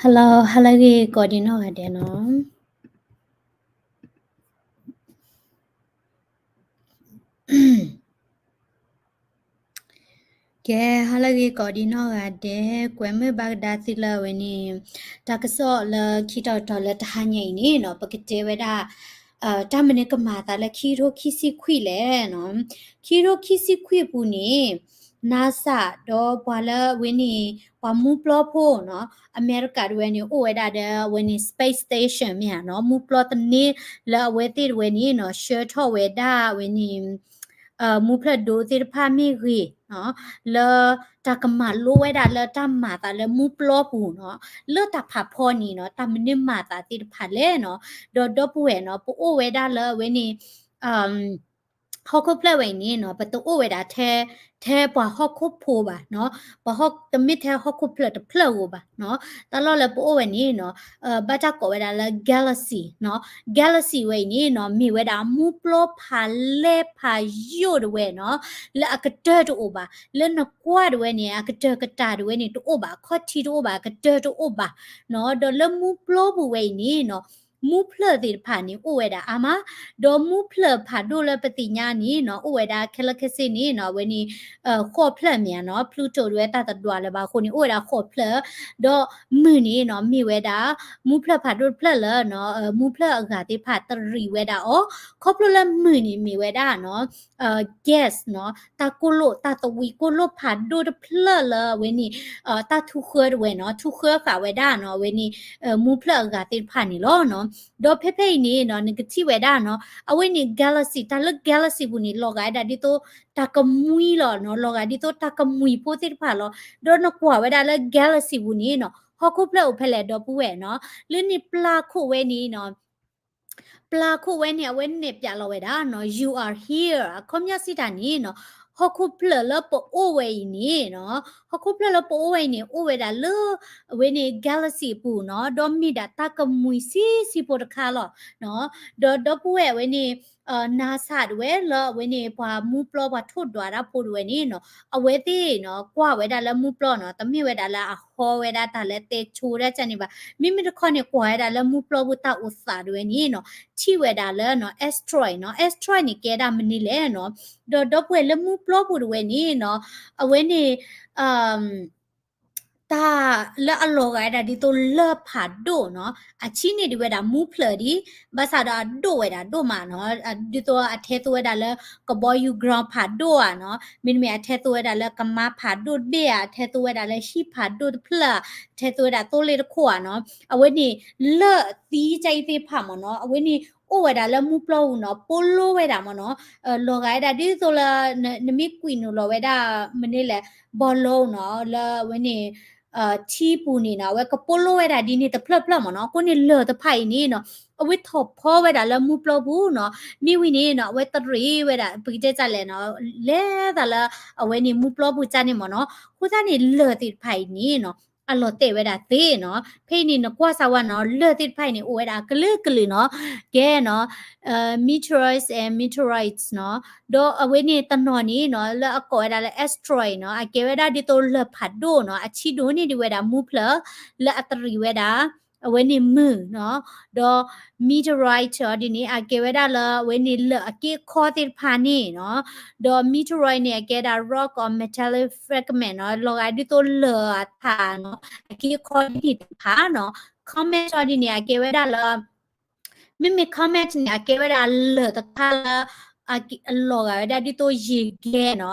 Hello, ဟါလၢအဂ့ၤကိးဒံးနီၢ်ဂၤဒဲးနီၤ. ကဲ, ဟါလၢအဂ့ၤကိးဒံးနီၢ်ဂၤဒဲး, ကွဲမုာ်ဘၣ်ကဒါသုလၢအဝဲန့ၣ် တၢ်ကစီၣ်လၢခံတီၤတီၤလၢတဟါညါအံၤန့ၣ်နီၤ, ပကတဲဝဲဒၣ် တၢ်မနုၤကမၤအသးလၢခံကထိခံဆံခွံလဲၣ်နီၤ. ခံကထိခံဆံခွံအပူၤန့ၣ် NASA ဒီးပှၤလၢအဝဲန့ၣ် ပှၤမူပျီဖိနီၤ, အမဲရကၤတဝဲန့ၣ် အိၣ်ဝဲဒၣ်ဒီးအဝဲန့ၣ် space station မ့ၢ်ဧါနီၤ, မူပျီသန့လၢအဝဲသ့ၣ်တဝဲန့ၣ်နီၤ ဆှၢထီၣ်ဝဲဒၣ်အဝဲန့ၣ် မူဖျၢၣ်ဒိသ့ၣ်တဖၣ်မ့ၢ်ဂ့ၤနီၤ, လၢတၢ်ကမၤလိဝဲဒၣ်လၢတၢ်မၤအသးလၢမူပျီပူၤနီၤ, လၢတၢ်ဖးဖီန့ၣ်နီၤ တၢ်မနုၤမၤအသးသ့ၣ်တဖၣ်လဲၣ်နီၤ. ဒီးဒီပုၢ်ဝဲၢ်နီၤ ပအိၣ်ဝဲဒၣ်လၢအဝဲန့ၣ် ဟီၣ်ခိၣ်ဖျၢၣ်ဝဲအံၤန့ၣ်နီၤ ပတအိၣ်ဝဲဒၣ်ထဲ ထဲပှၤဟီၣ်ခိၣ်ဖိဘၣ်နီၤ, ပှၤဟီၣ် တမ့ၢ်ထဲဟီၣ်ခိၣ်ဖျၢၣ်တဖျၢၣ်ဧိၤဘၣ်နီၤ. တၢ်လီၢ်လၢပအိၣ်ဝဲန့ၣ်နီၤ ဘၣ်တၢ်ကိးဝဲဒၣ်လၢ galaxy နီၤ, galaxy ဝဲအံၤန့ၣ်နီၤ မ့ၢ်ဝဲဒၣ်မူပျီဖးလဲၢ်ဖးယိာ်တဝဲနီၤ, လၢအကတၢၢ်တအိၣ်ဘၣ်, လၢနကွၢ်တဝဲန့ၣ် အကတၢၢ်ကတၢၢ်တဝဲန့ၣ်တအိၣ်ဘၣ်, အခီၣ်ထံးတအိၣ်ဘၣ်, အကတၢၢ်တအိၣ်ဘၣ်နီၤ. ဒီးလၢမူပျီပူၤဝဲအံၤန့ၣ်နီၤ မူဖျၢၣ်သ့ၣ်တဖၣ်န့ၣ် အိၣ်ဝဲဒၣ်အါမး, ဒီးမူဖျၢၣ်ဖးဒိၣ်လၢပသ့ၣ်ညါန့ၣ်နီၤ အိၣ်ဝဲဒၣ်ခဲလၢာ်ခဲဆ့န့ၣ်နီၤ အဝဲန့ၣ် ဃိးဖျၢၣ်မ့ၢ်ဧါနီၤ, Pluto တဝဲတၢ်တဒွးလၢၤဘၣ်အဃိန့ၣ် အိၣ်ဝဲဒၣ်ဃိးဖျၢၣ်, ဒီးမုၢ်န့ၣ်နီၤ မ့ၢ်ဝဲဒၣ် မူဖျၢၣ်ဖးဒိၣ်တဖျၢၣ်လၢ မူဖျၢၣ်အဂၤသ့ၣ်တဖၣ်တရံးဝဲဒၣ်အီၤ, ခီဖျိလၢမုၢ်န့ၣ်မ့ၢ်ဝဲဒၣ်နီၤ gas နီၤ, တၢ်ကိၢ်လိၣ် တၢ်သဝံးကိၢ်လိၣ်ဖးဒိၣ်တဖျၢၣ်လၢအဝဲန့ၣ် တၢ်ထူဃၢတဝဲနီၤ, ထူဃၢဃာ်ဝဲဒၣ်နီၤ အဝဲန့ၣ် မူဖျၢၣ်အဂၤသ့ၣ်တဖၣ်န့ၣ်လီၤနီၤ. ဒီးဖဲဖဲအံၤန့ၣ်နီၤ နကထံၣ်ဝဲဒၣ်နီၤ အဝဲန့ၣ် galaxy တၢ်လၢ galaxy ပူၤန့ၣ် လီၤဂာ်ဝဲဒၣ်ဒ်သိးတၢ်ကမှံလီၤနီၤ, လီၤဂာ်ဒ်သိးတၢ်ကမှံဖိသ့ၣ်တဖၣ်လီၤ. ဒီးနကွၢ်ဝဲဒၣ်လၢ galaxy ပူၤန့ၣ်နီၤ ဟီၣ်ခိၣ်ဖျၢၣ်အိၣ်ဖဲလဲၣ်ဒီပုၢ်ဝဲၢ်နီၤ, လၢန့ၣ်ပျၢ်ခိၣ်ဝဲန့ၣ်နီၤ ပျၢ်ခိၣ်ဝဲန့ၣ် အဝဲနဲၣ်ပၠးလီၤဝဲဒၣ်နီၤ you are here အခီပညီစံးတၢ်န့ၣ်နီၤ ဟီၣ်ခိၣ်ဖျၢၣ်လၢပအိၣ်ဝဲအံၤန့ၣ်နီၤ, ဟီၣ်ခိၣ်ဖျၢၣ်လၢပအိၣ်ဝဲအံၤန့ၣ် အိၣ်ဝဲဒၣ်လၢ အဝဲန့ၣ် galaxy အပူၤနီၤ, ဒီးမ့ၢ်ဒၣ်တၢ်ကမှံဆံးဆံးဖိတခါလီၤနီၤ. ဒီးဒီပုၢ်ဝဲၢ်အဝဲန့ၣ် NASA တဝဲလၢအဝဲန့ၣ် ပှၤမူပျီပှၤထိၣ်ဒွးတၢ်ဖိတဝဲန့ၣ်နီၤ အဝဲသ့ၣ်နီၤ ကွၢ်ဝဲဒၣ်လၢမူပျီနီၤ တမ့ၢ်ဝဲဒၣ်လၢအဟီဝဲဒၣ်တၢ်လၢတဲဆိဒၣ်တၢ်န့ၣ်ဘၣ်. မ့မ့ၢ်တခီန့ၣ် ကွၢ်ဝဲဒၣ်လၢမူပျီပူၤတၢ်အိၣ်သးတဝဲန့ၣ်နီၤ ထံၣ်ဝဲဒၣ်လၢနီၤ asteroid နီၤ, asteroid န့ၣ်ကဲဒၣ်မနုၤလဲၣ်နီၤ. ဒီးဒီပုၢ်ဝဲၢ်လၢမူပျီပူၤတဝဲန့ၣ်နီၤ အဝဲန့ၣ် တၢ်လၢအလီၤဂာ်ဝဲဒၣ်ဒ်သိးလၢၢ်ဖးဒိၣ်နီၤ, အဆံးန့ၢ်ဒံးဝဲဒၣ်မူဖျၢၣ်ဒံး, ဘၣ်ဆၣ်ဒီးအဒိၣ်ဝဲဒၣ်ဒိၣ်မးနီၤ, ဒ်သိးအထဲသိးဝဲဒၣ်လၢကဘီယူၤ ground ဖးဒိၣ်ဧါနီၤ, မ့တမ့ၢ်အထဲသိးဝဲဒၣ်လၢကမါဖးဒိၣ်တဘ့ၣ်ဧါ, အထဲသိးဝဲဒၣ်လၢဟံၣ်ဖးဒိၣ်တဖျၢၣ်ဧါ, ထဲသိးဝဲဒၣ်သိလ့ၣ်တခိၣ်ဧါနီၤ, အဝဲန့ၣ် လၢၢ်သံကၢအံၤသ့ၣ်တဖၣ်မ့ၢ်နီၤ, အဝဲန့ၣ်အိၣ်ဝဲဒၣ်လၢမူပျီပူၤနီၤ, ပိလိဝဲဒၣ်မ့ၢ်နီၤ, လီၤဂာ်ဝဲဒၣ်ဒ်သိးလၢ နမ့ၢ်ကွံာ်နုာ်လီၤဝဲဒၣ် မနုၤလဲၣ် ဘီလိနီၤ, လၢအဝဲန့ၣ် ထံပူၤန့ၣ်နီၤ, အဝဲကပိလိဝဲဒၣ်ဒ်န့ၣ်တဖျၢၣ်ဖျၢၣ်မ့ၢ်နီၤ, အဃိန့ၣ်လၢၢ်တဖၣ်အံၤန့ၣ်နီၤ, အဝဲထီၣ်ဖီဝဲဒၣ်လၢမူပျီပူၤနီၤ, မ့ၢ်ဝံၤန့ၣ်နီၤ, အဝဲတရံးဝဲဒၣ် ပကတဲဒ်လဲၣ်နီၤ, လဲၤသးလၢ အဝဲန့ၣ်မူပျီပူၤကၢန့ၣ်မ့ၢ်နီၤ, အဃိသတးန့ၣ် လၢၢ်သ့ၣ်တဖၣ်အံၤန့ၣ်နီၤ အလီၤတဲာ်ဝဲဒၣ်သ့နီၤ, ဖဲအံၤန့ၣ် နကွၢ်စၢ်ဝဲနီၤ, လၢၢ်သ့ၣ်တဖၣ်အံၤန့ၣ် အိၣ်ဝဲဒၣ်အကလုာ်ကလုာ်နီၤ, ကဲနီၤ, meteors and meteorites နီၤ, ဒီးအဝဲန့ၣ်တနီၤန့ၣ်နီၤ, လၢအကိးဝဲဒၣ်လၢ asteroid နီၤ, အကဲဝဲဒၣ်ဒ်သိးလၢၢ်ဖးဒိၣ်နီၤ, အဆံးဒိၣ်န့ၢ်ဒံးဝဲဒၣ်မူဖျၢၣ် လၢအတရံးဝဲဒၣ် အဝဲန့ၣ်မုၢ်နီၤ, ဒီး meteorite အီၤဒ်န့ၣ် အကဲဝဲဒၣ်လၢအဝဲန့ၣ်လၢၢ်အက့အခီသ့ၣ်တဖၣ်န့ၣ်နီၤ, ဒီး meteorite န့ၣ် အကဲဒၣ် rock or metallic fragment နီၤ, လီၤဂာ်ဒ်သိးလၢၢ်အထးနီၤ, အက့အခီဒ်န့ၣ်တဖၣ်နီၤ, comet အီၤဒ်န့ၣ် အကဲဝဲဒၣ်လၢ မ့မ့ၢ် comet န့ၣ် အကဲဝဲဒၣ်လၢၢ်တခါလၢ အလီၤဂာ်ဝဲဒၣ်ဒ်သိးယံာ်ကဲနီၤ,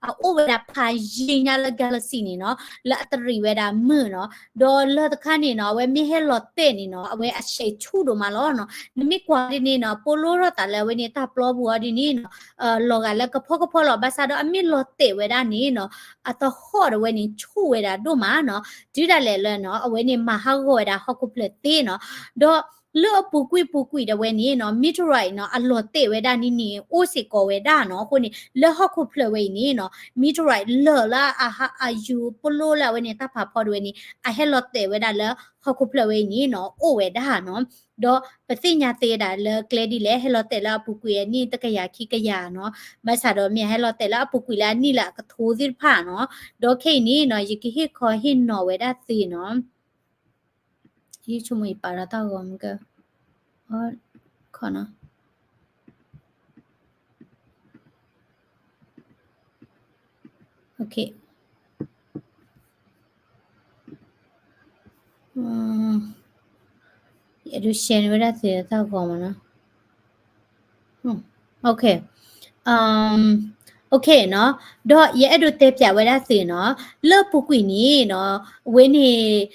အအိၣ်ဝဲဒၣ်ဖးယံာ်ညါလၢ galaxy န့ၣ်နီၤ, လၢအတရံးဝဲဒၣ်မုၢ်နီၤ, ဒီးလၢၢ်တခါန့ၣ်နီၤ, အဝဲမ့ၢ်ဟဲလီၤတဲာ်န့ၣ်နီၤ, အဝဲအဆဲးဆူၣ်ဒိၣ်မးလီၤနီၤ, နမ့ၢ်ကွၢ်ဒ်န့ၣ်နီၤ, ပိလိထီၣ်သးလၢအဝဲန့ၣ်တၢ်ပျီပူၤအီၤဒ်န့ၣ်နီၤ, လီၤဂာ်လၢကဖီကဖီလီၤ, ဘၣ်ဆၣ်ဒီးအမ့ၢ်လီၤတဲာ်ဝဲဒၣ်န့ၣ်နီၤ, အသဟီၣ်တဝဲန့ၣ်ဆူၣ်ဝဲဒၣ်ဒိၣ်မးနီၤ, တုၤဒၣ်လဲာ်လၢနီၤ, အဝဲန့ၣ်မၤဟးဂီၤဝဲဒၣ်ဟီၣ်ခိၣ်ဖျၢၣ်သ့နီၤ, ဒီး လၢအပူၤကွံာ်ပူၤကွံာ်ဒၣ်ဝဲန့ၣ်နီၤ, meteorite နီၤ, အလီၤတဲာ်ဝဲဒၣ်န့ၣ်န့ၣ် အိၣ်စ့ၢ်ကီးဝဲဒၣ်နီၤ. အဃိန့ၣ် လၢဟီၣ်ခိၣ်ဖျၢၣ်ဝဲအံၤန့ၣ်နီၤ, meteorite လၢၢ်လၢအယူၤပလိလၢအဝဲန့ၣ်တၢ်ဖးဖီဒၣ်ဝဲန့ၣ် အဟဲလီၤတဲာ်ဝဲဒၣ်လၢဟီၣ်ခိၣ်ဖျၢၣ်ဝဲအံၤန့ၣ်နီၤ, အိၣ်ဝဲဒၣ်နီၤ. ဒီးပသ့ၣ်ညါသ့ဒၣ်လၢကျဲဒ်လဲၣ် ဟဲလီၤတဲာ်လၢအပူၤကွံာ်အနံၣ်တကယၤခံကယၤနီၤ. ဘၣ်ဆၣ်ဒီးမ့ၢ်ဟဲလီၤတဲာ်လၢအပူၤကွံာ်လၢအနံၣ်လၢအကထိသ့ၣ်တဖၣ်နီၤ. ဒီးခဲအံၤန့ၣ်နီၤ, ယကဟ့ၣ်ခီဟ့ၣ်နီၤဝဲဒၣ်သ့နီၤ. ယဆိကမိၣ်ယပာ်ဒီးတၢ်ဂီၤမ့ၢ်က, ခီနီၤ, okay, ယအဲၣ်ဒိး share န့ၢ်ဝဲဒၣ်သုတၢ်ဂီၤမ့ၢ်နီၤ, okay, okay နီၤ, ဒီးယအဲၣ်ဒိးတဲပၠးဝဲဒၣ်သုနီၤ, လၢအပူၤကွံာ်န့ၣ်နီၤ, အဝဲန့ၣ်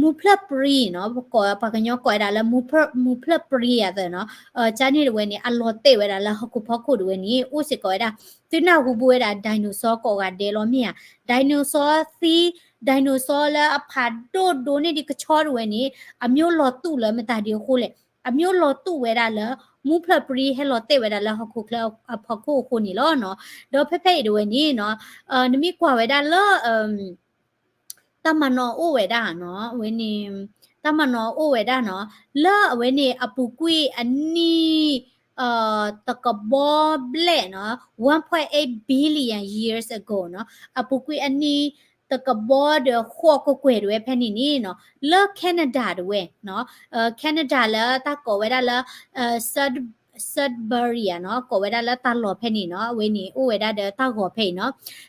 မူဖျၢၣ်ပြံနီၤ, ပှၤကညီကိးဝဲဒၣ်လၢ မူဖျၢၣ်ပြံအသိးနီၤ, ကန့ၣ်တဝဲန့ၣ် အလီၤတဲာ်ဝဲဒၣ်လၢဟီၣ်ခိၣ်ဖီခိၣ်တဝဲန့ၣ် အိၣ်စ့ၢ်ကီးဝဲဒၣ်, သုနၢ်ဟူဘူးဝဲဒၣ် dinosaur ကိးဂၤဒဲးလီၤမ့ၢ်ဧါ, dinosaur သံ, dinosaur လၢအဖးဒိၣ်ဒိၣ်န့ၢ်ဒံးကဆီတဝဲန့ၣ် အမျိုးလီၤတူာ်လၢမတၤဒ်အဃိလဲၣ်, အမျိုးလီၤတူာ်ဝဲဒၣ်လၢ မူဖျၢၣ်ပြံဟဲလီၤတဲာ်ဝဲဒၣ်လၢဟီၣ်ခိၣ်ချၢအဖီခိၣ်အဃိန့ၣ်လီၤနီၤ, ဒီးဖဲဖဲအံၤတဝဲန့ၣ်နီၤ, နမ့ၢ်ကွၢ်ဝဲဒၣ်လၢ တၢ်မၤနီၤအိၣ်ဝဲဒၣ်နီၤ, အဝဲန့ၣ် တၢ်မၤနီၤအိၣ်ဝဲဒၣ်နီၤ, လၢအဝဲန့ၣ်အပူၤကွံာ်အနံၣ် တကဘီဘျဲၣ်နီၤ, one point eight billion years ago နီၤ, အပူၤကွံာ်အနံၣ်တကဘီဒီးဃိးကကွဲၢ်တဝဲဖဲန့ၣ်န့ၣ်နီၤ, လၢ Canada တဝဲနီၤ, Canada လၢတၢ်ကိးဝဲဒၣ်လၢ Sudbury နီၤ, ကိးဝဲဒၣ်လၢတၢ်လီၢ်ဖဲန့ၣ်နီၤ, အဝဲန့ၣ်အိၣ်ဝဲဒၣ်ဒီးတၢ်ဂီၤဖဲအံၤနီၤ,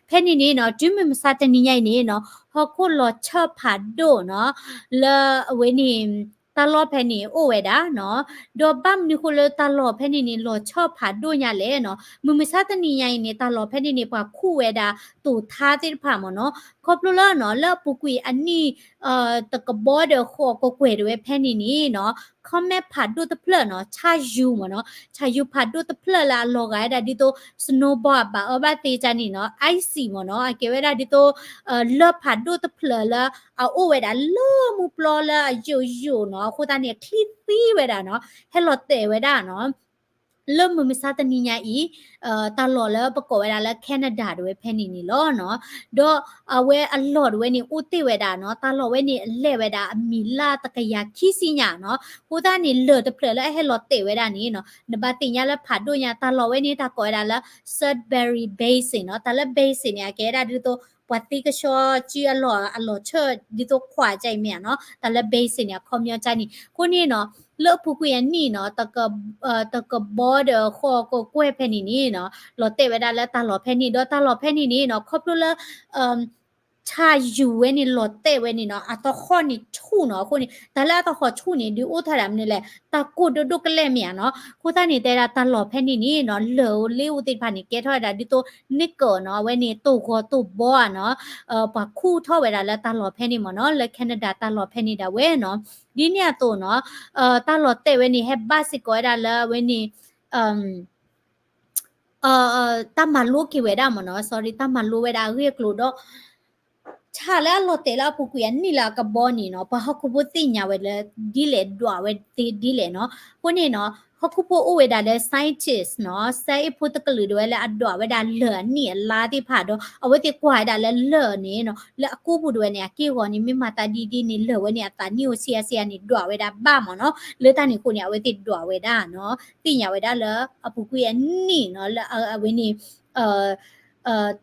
ဖဲန့ၣ်န့ၣ်နီၤ, တုၤမုၢ်မဆါတနံၤညါအံၤန့ၣ်နီၤ, ဟီၣ်ခိၣ်လီၤဆီဖးဒိၣ်နီၤ, လၢအဝဲန့ၣ် တၢ်လီၢ်ဖဲန့ၣ်အိၣ်ဝဲဒၣ်နီၤ, ဒီးဘၣ်မနုၤဃိလၢတၢ်လီၢ်ဖဲန့ၣ်န့ၣ် လီၤဆီဖးဒိၣ်ညါလဲၣ်နီၤ, မုၢ်မဆါတနံၤညါအံၤန့ၣ် တၢ်လီၢ်ဖဲန့ၣ်န့ၣ် ပှၤခူၣ်ဝဲဒၣ်တိၤထါသ့ၣ်တဖၣ်မ့ၢ်နီၤ, ခီဖျိလၢနီၤ, လၢအပူၤကွံာ်အနံၣ် တကဘီဒီးဃိးကကွဲၢ်တဝဲဖဲန့ၣ်န့ၣ်နီၤ, comet ဖးဒိၣ်တဖျၢၣ်နီၤ, ဆၣ်ယူၤမ့ၢ်နီၤ, ဆၣ်ယူၤဖးဒိၣ်တဖျၢၣ်လၢအလီၤဂာ်ဝဲဒၣ်ဒ်သိး snowball ဘၣ်အၢဘၣ်သီကန့ၣ်နီၤ, icy မ့ၢ်နီၤ, အကဲဝဲဒၣ်ဒ်သိး လၢၢ်ဖးဒိၣ်တဖျၢၣ်လၢအအိၣ်ဝဲဒၣ်လၢမူပျီလၢအယိာ်ယိာ်နီၤ, အဃိသတးန့ၣ် ချံသံဝဲဒၣ်နီၤ, ဟဲလီၤတဲာ်ဝဲဒၣ်နီၤ လၢမုၢ်မဆါတနံၤညါအံၤ တၢ်လီၢ်လၢပကိးဝဲဒၣ်လၢ Canada တဝဲဖဲန့ၣ်န့ၣ်လီၤနီၤ, ဒီးအဝဲအလီၢ်တဝဲန့ၣ် အိၣ်တ့ၢ်ဝဲဒၣ်နီၤ, တၢ်လီၢ်ဝဲန့ၣ် အလဲၢ်ဝဲဒၣ်အမံၤလၢတကယၤခံဆံညါနီၤ, အဃိသတးန့ၣ် လၢၢ်တဖျၢၣ်လၢအဟဲလီၤတဲာ်ဝဲဒၣ်န့ၣ်နီၤ, နဘၣ်သ့ၣ်ညါလၢဖးဒိၣ်ညါ, တၢ်လီၢ်ဝဲန့ၣ် တၢ်ကိးဝဲဒၣ်လၢ Sudbury Basin နီၤ, တၢ်လၢ basin န့ၣ် အကဲဝဲဒၣ်ဒ်သိး ပှၤသံကဆှီစုအလီၢ်အလီၢ်ဆၢၣ် ဒ်သိးခွးကါအံၤမ့ၢ်ဧါနီၤ, တၢ်လၢ basin န့ၣ် အခီပညီကန့ၣ်, အဃိန့ၣ်နီၤ, လၢအပူၤကွံာ်အနံၣ်နီၤ, တကဘီဒီးဃိးကကွဲၢ်ဖဲန့ၣ်န့ၣ်နီၤ, လီၤတဲာ်ဝဲဒၣ်လၢတၢ်လီၢ်ဖဲန့ၣ်, ဒီးတၢ်လီၢ်ဖဲန့ၣ်န့ၣ်နီၤ, ခီဖျိလၢ ဆၣ်ယူၤဝဲန့ၣ်လီၤတဲာ်ဝဲန့ၣ်နီၤ, အသဟီၣ်န့ၣ်ဆူၣ်နီၤ, အဃိန့ၣ် တၢ်လၢအသဟီၣ်ဆူၣ်န့ၣ် ဒုးအိၣ်ထီၣ်ဒၣ်မနုၤလဲၣ်, တၢ်ကိၢ်ဒိၣ်ဒိၣ်ကလဲာ်မ့ၢ်ဧါနီၤ, အဃိသတးန့ၣ် တဲဒၣ်တၢ်လီၢ်ဖဲန့ၣ်န့ၣ်နီၤ, လၢၢ်ဧိၤလ့ဧိၤသ့ၣ်တဖၣ်န့ၣ် ကဲထီၣ်ဝဲဒၣ်ဒ်သိး nickel နီၤ, အဝဲန့ၣ်တိၢ်ဂီၤတိၢ်ဘီဧါနီၤ, ပှၤခူၣ်ထီၣ်ဝဲဒၣ်လၢတၢ်လီၢ်ဖဲန့ၣ်မ့ၢ်နီၤ, လၢ Canada တၢ်လီၢ်ဖဲန့ၣ်ဒၣ်ဝဲနီၤ, ဒ်န့ၣ်အသိးနီၤ, တၢ်လီၤတဲာ်ဝဲန့ၣ် ဟဲဘၣ်စ့ၢ်ကီးဝဲဒၣ်လၢအဝဲန့ၣ် တၢ်မၤလိက့ၤဝဲဒၣ်မ့ၢ်နီၤ, sorry, တၢ်မၤလိဝဲဒၣ်အဂ့ၢ်အကျိၤဒီး ဆၣ်လၢအလီၤတဲာ်လၢအပူၤကွံာ်အနံၣ်လၢအကဘီန့ၣ်နီၤ, ပှၤဟီၣ်ခိၣ်ဖိသ့ၣ်ညါဝဲလၢဒ်လဲၣ် ဒွးဝဲသ့ဒ်လဲၣ်နီၤ, အဃိန့ၣ်နီၤ, ဟီၣ်ခိၣ်ဖိအိၣ်ဝဲဒၣ်လၢ scientist နီၤ, science ဖိတကလုာ်ဒဝဲလၢအဒွးဝဲဒၣ်လၢၢ်အနံၣ်အလါသ့ၣ်တဖၣ်ဒီး အဝဲသ့ၣ်ကွၢ်ဝဲဒၣ်လၢလၢၢ်န့ၣ်နီၤ, လၢအကိၢ်ပူၤဒဝဲန့ၣ် အက့ၢ်အဂီၤန့ၣ် မ့ၢ်မၤသးဒ်ဒ်န့ၣ် လၢၢ်ဝဲန့ၣ်အသးနံၣ်အိၣ်ဆံးအါဆံးအါန့ၣ် ဒွးဝဲဒၣ်ဘၣ်မ့ၢ်နီၤ, လၢတၢ်န့ၣ်အဃိန့ၣ် အဝဲသ့ၣ်ဒွးဝဲဒၣ်နီၤ, သ့ၣ်ညါဝဲဒၣ်လၢအပူၤကွံာ်အနံၣ်နီၤ, လၢအဝဲန့ၣ်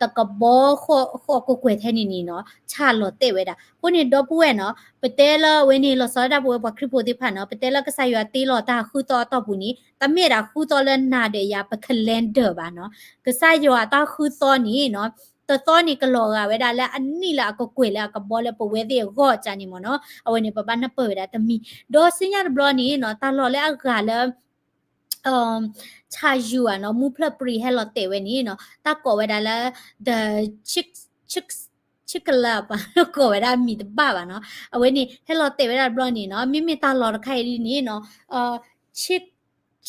တကဘီဃိးကကွဲၢ်ထဲန့ၣ်န့ၣ်နီၤ, ဆၣ်လီၤတဲာ်ဝဲဒၣ်. အဃိန့ၣ် ဒီပုၢ်ဝဲၢ်နီၤ, ပတဲလၢအဝဲန့ၣ် လီၤဆီဒၣ်တၢ်ပဝဲပှၤခရံာ်ဖိသ့ၣ်တဖၣ်နီၤ, ပတဲလၢကစၢ်ယွၤတ့လီၤတၢ်ဃုသီအတီၢ်ပူၤန့ၣ် တမ့ၢ်ဒၣ်ဃုသီလၢနၤဒီးယၤပ calendar ဘၣ်နီၤ. ကစၢ်ယွၤအတၢ်ဃုသီန့ၣ်နီၤ, တသီန့ၣ်ကလီၤဂာ်ဝဲဒၣ်လၢအနံၣ်လၢအကကွဲၢ်လၢအကဘီလၢပဝဲသ့ၣ်အဂီၢ်ကန့ၣ်မ့ၢ်နီၤ. အဝဲန့ၣ် ပဘၣ်နၢ်ပၢၢ်ဝဲဒၣ်တမံၤ. ဒီးဆူညါတဘျီန့ၣ်နီၤ, တၢ်လီၢ်လၢအဂၤလၢ ဆၣ်ယူၤဧါနီၤ, မူဖျၢၣ်ပြံဟဲလီၤတဲာ်ဝဲန့ၣ်နီၤ, တၢ်ကိးဝဲဒၣ်လၢ the Chicxulub ပှၤကိးဝဲဒၣ်မံၤတဘၣ်ဘၣ်နီၤ. အဝဲန့ၣ် ဟဲလီၤတဲာ်ဝဲဒၣ်တဘျီန့ၣ်နီၤ, မ့မ့ၢ်တၢ်လီၢ်တခါအံၤဒ်န့ၣ်နီၤ,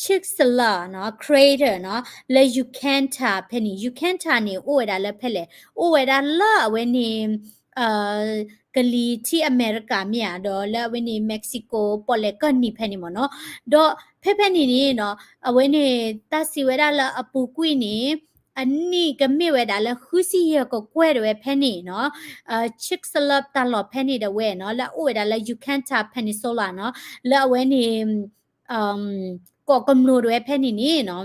Chicxulub နီၤ, crater နီၤ, လၢ Yucatan ဖဲန့ၣ်, Yucatan န့ၣ် အိၣ်ဝဲဒၣ်လၢဖဲလဲၣ်, အိၣ်ဝဲဒၣ်လၢအဝဲန့ၣ် ကလံၤထံးအမဲရကၤမ့ၢ်ဧါ, ဒီးလၢအဝဲန့ၣ် Mexico ပီၣ်လဲၣ်ကီၢ်နံၤဖဲန့ၣ်မ့ၢ်နီၤ. ဒီးဖဲဖဲန့ၣ်န့ၣ်နီၤ, အဝဲန့ၣ် တၢ်စံးဝဲဒၣ်လၢအပူၤကွံာ်န့ၣ် အနံၣ်ကမ့ၢ်ဝဲဒၣ်လၢဃုဆံယဲၢ်ကကွဲၢ်တဝဲဖဲန့ၣ်နီၤ, Chicxulub တၢ်လီၢ်ဖဲန့ၣ်ဒၣ်ဝဲနီၤ, လၢအအိၣ်ဝဲဒၣ်လၢ Yucatan Peninsula နီၤ, လၢအဝဲန့ၣ် ကီၢ်ကမျိၢ်တဝဲဖဲန့ၣ်န့ၣ်နီၤ,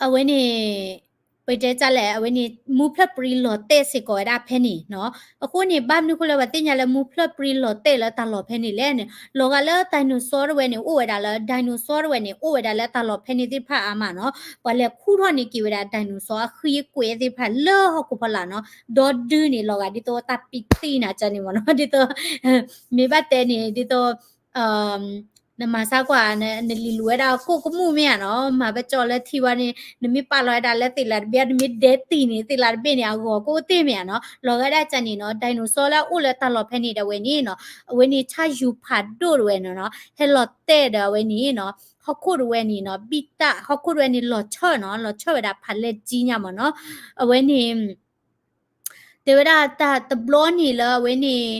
အဝဲန့ၣ် ပတဲတၢ်လဲၣ် အဝဲန့ၣ် မူဖျၢၣ်ပြံလီၤတဲာ်စ့ၢ်ကီးဝဲဒၣ်ဖဲန့ၣ်နီၤ. အဃိန့ၣ် ဘၣ်မနုၤအဃိလၢပှၤသ့ၣ်ညါလၢမူဖျၢၣ်ပြံလီၤတဲာ်လၢတၢ်လီၢ်ဖဲန့ၣ်လဲၣ်န့ၣ် လီၤဂာ်လၢ dinosaur တဝဲန့ၣ် အိၣ်ဝဲဒၣ်လၢ dinosaur တဝဲန့ၣ် အိၣ်ဝဲဒၣ်လၢတၢ်လီၢ်ဖဲန့ၣ်သ့ၣ်တဖၣ်အါမးနီၤ. ပှၤလဲၤခူၣ်ထီၣ်န့ၢ်က့ၤဝဲဒၣ် dinosaur အဃံအကွဲးသ့ၣ်တဖၣ်လၢဟီၣ်ခိၣ်ဖီလာ်နီၤ. ဒီဒုန့ၣ် လီၤဂာ်ဒ်သိးတၢ်ပံးသံနၤကန့ၣ်မ့ၢ်နီၤ ဒ်သိး မ့ၢ်ဘၣ်တဲန့ၣ် ဒ်သိး နမၤစၢ်ကွၢ် နလံၤလူၤဝဲဒၣ်ကိၣ်ကမူၣ်မ့ၢ်ဧါနီၤ, မၤပကၠီလၢထံဝဲန့ၣ် နမ့ၢ်ပာ်လီၤဝဲဒၣ်လၢသ့ၣ်လးတဘ့ၣ် နမ့ၢ်ဒဲတံၢ်န့ၣ် သ့ၣ်လးတဘ့ၣ်န့ၣ် အဂီၤကအိၣ်တ့ၢ်မ့ၢ်ဧါနီၤ. လီၤဂာ်ဒၣ်ကန့ၣ်နီၤ dinosaur လၢအအိၣ်လၢတၢ်လီၢ်ဖဲန့ၣ်ဒီးဝဲန့ၣ်နီၤ အဝဲန့ၣ်ဆၣ်ယူၤဖးဒိၣ်တဝဲန့ၣ်နီၤ ဟဲလီၤတဲာ်ဒီးအဝဲန့ၣ်နီၤ ဟီၣ်ခိၣ်တဝဲန့ၣ်နီၤ ဘံၣ်တၢ် ဟီၣ်ခိၣ်တဝဲန့ၣ်လီၤဆီၣ်နီၤ လီၤဆီၣ်ဝဲဒၣ်ဖးလဲၢ်ကၠံညါမ့ၢ်နီၤ. အဝဲန့ၣ် တဲဝဲဒၣ်တၢ်တဘျီန့ၣ်လၢအဝဲန့ၣ်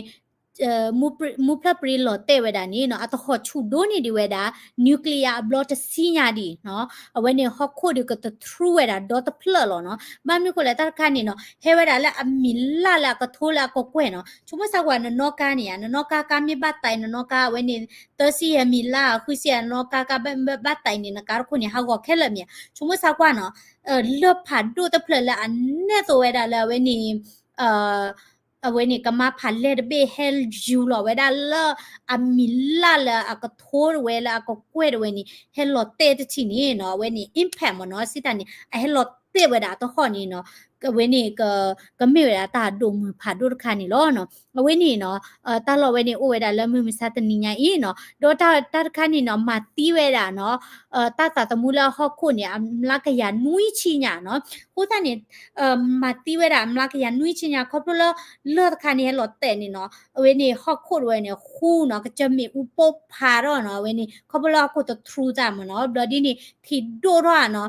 မူဖျၢၣ်ပြံလီၤတဲာ်ဝဲဒၣ်န့ၣ်နီၤ အတဟီၣ်ဆူၣ်ဒိၣ်န့ၢ်ဒံးဝဲဒၣ် nuclear အဘျီတဆံညါဒံးနီၤ. အဝဲန့ၣ်ဟီၣ်ခိၣ်ဒီးကတတြူဝဲဒၣ်ဒီတဖျၢၣ်လီၤနီၤ. ဘၣ်မနုၤအဃိလဲၣ် တၢ်တခါန့ၣ်နီၤ ဟဲဝဲဒၣ်လၢအမံၤလၢ်လၢအကထိလၢအကကွဲၢ်နီၤ. ဆိကမိၣ်စၢ်ကွၢ်နနီၣ်ကါန့ၣ်ဧါ နနီၣ်ကါ ကါမ့ၢ်ဘၣ်သး နနီၣ်ကါ အဝဲန့ၣ် သၢဆံယဲၢ်မံၤလၢ် ဃုဆံယဲၢ် နနီၣ်ကါ ကါဘၣ်သးန့ၣ် နကါတခိၣ်န့ၣ် ဟးဂီၤခဲလၢာ်မ့ၢ်ဧါ. ဆိကမိၣ်စၢ်ကွၢ်နီၤ လၢၢ်ဖးဒိၣ်တဖျၢၣ်လၢအနဲၣ်သိးဝဲဒၣ်လၢအဝဲန့ၣ် အဝဲန့ၣ်ကမါဖးလဲၢ်တဘ့ၣ်ဟဲယူၤလီၤဝဲဒၣ်လၢအမံၤလၢ်လၢအကထိတဝဲလၢအကကွဲၢ်တဝဲန့ၣ် ဟဲလီၤတဲာ်တထံၣ်န့ၣ်နီၤ အဝဲန့ၣ် impact မ့ၢ်နီၤ စံးတၢ်န့ၣ် အဟဲလီၤတဲာ်ဝဲဒၣ်အတဟီၣ်န့ၣ်နီၤ အဝဲန့ၣ် ကမ့ၢ်ဝဲဒၣ်တၢ်ဒိၣ်မုာ်ဖးဒိၣ်တခါန့ၣ်လီၤ. အဝဲန့ၣ်နီၤ တၢ်လီၢ်ဝဲန့ၣ်အိၣ်ဝဲဒၣ်လၢမုၢ်မဆါတနံၤညါအံၤနီၤ ဒီးတၢ်တခါန့ၣ်နီၤ မၤသံဝဲဒၣ်နီၤ တၢ်သးသမူလၢအဟီၣ်ခိၣ်န့ၣ် အမျးကယၤနွံဆံညါနီၤ. အဃိသတးန့ၣ် မၤသံဝဲဒၣ်အမျးကယၤနွံဆံညါ ခီဖျိလၢ လၢၢ်တခါန့ၣ်ဟဲလီၤတဲာ်န့ၣ်နီၤ အဝဲန့ၣ်ဟီၣ်ခိၣ်တဝဲန့ၣ် ဃူနီၤ ကစၢၢ်မ့ၣ်အူပိၢ်ဖးထီၣ်နီၤ အဝဲန့ၣ် ခီဖျိလၢဟီၣ်ခိၣ်တတြူတၢ်မ့ၢ်နီၤ ဘျီဒ်န့ၣ် ထံၣ်ဒိၣ်ထီၣ်နီၤ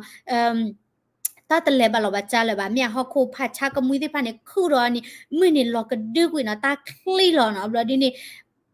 တၢ်တလဲၤဘၣ်လီၤဘၣ်ကၢ်လၢၤဘၣ် မ့ၢ်ဟီၣ်ခိၣ်ဖးဆါကမှံသ့ၣ်တဖၣ်န့ၣ် ခုၣ်ထီၣ်န့ၣ် မုၢ်န့ၣ်လီၤကဒုကွံာ်နီၤ တၢ်ချံလီၤနီၤ ဘျီဒ်န့ၣ်